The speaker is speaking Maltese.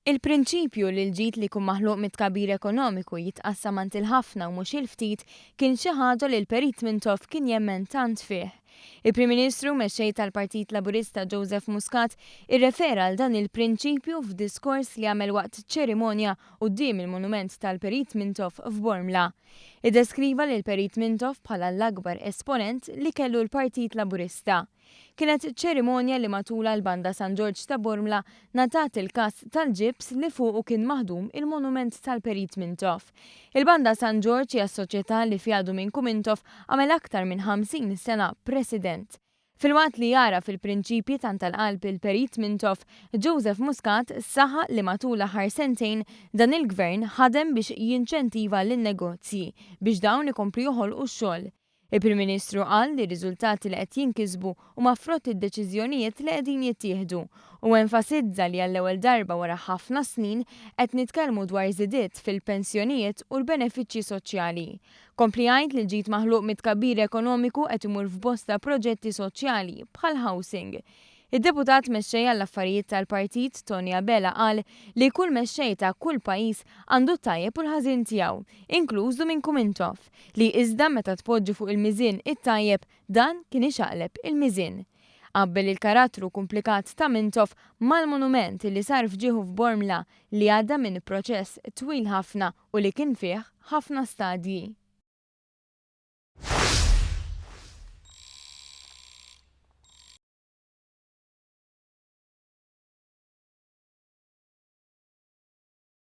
Il-prinċipju li l-ġid li jkun maħluq mit-tkabbir ekonomiku jitqassam għand il-ħafna u mhux il-ftit kien xi ħaġa li l-Perit Mintoff kien jemmen tant fih. Il-Prim Ministru u Mexxej tal-Partit Laburista Joseph Muscat irrefera għal dan il-prinċipju f'diskors li għamel waqt ċerimonja quddiem il-monument tal-Perit Mintoff f'Bormla. Iddeskriva lill-Perit Mintoff bħala l-akbar esponent li kellu l-Partit Laburista. Kienet ċerimonja li matulha l-Banda San Ġorġ ta' Bormla ngħatat il-każ tal-ġibs li fuqu kien maħdum il-monument tal-Perit Mintoff. Il-Banda San Ġorġ hija s-soċjetà li fiha Duminku Mintoff għamel aktar minn 50 sena President. Filwaqt li għaraf il-prinċipji tant għal qalb il-Perit Mintoff, Joseph Muscat saħaq li matul l-aħħar sentejn dan il-Gvern ħadem biex jinċentiva lin-negozji biex dawn ikomplu joħolqu x-xogħol. Il-Prim Ministru qal li r-riżultati li qed jinkisbu huma frott id-deċiżjonijiet li qegħdin jittieħdu u enfasizza li għall-ewwel darba wara ħafna snin qed nitkellmu dwar żidiet fil-pensjonijiet u l-benefiċċji soċjali. Kompli jgħid li l-ġid maħluq mit-tkabbir ekonomiku qed imur f'bosta proġetti soċjali bħall-housing. Id-Deputat Mexxej għall-Affarijiet tal-Partit, Tony Abela qal li kull mexxej ta' kull pajjiż għandu t-tajjeb u l-ħażin tiegħu, inkluż Duminku Mintoff, li iżda meta tpoġġi fuq il-miżien it-tajjeb, dan kien ixaqleb il-miżien. Qabbel il-karattru kumplikat ta' Mintoff mal-monument li sar f'ġieħu f'Bormla li għadda minn proċess twil ħafna u li kien fih ħafna stadji.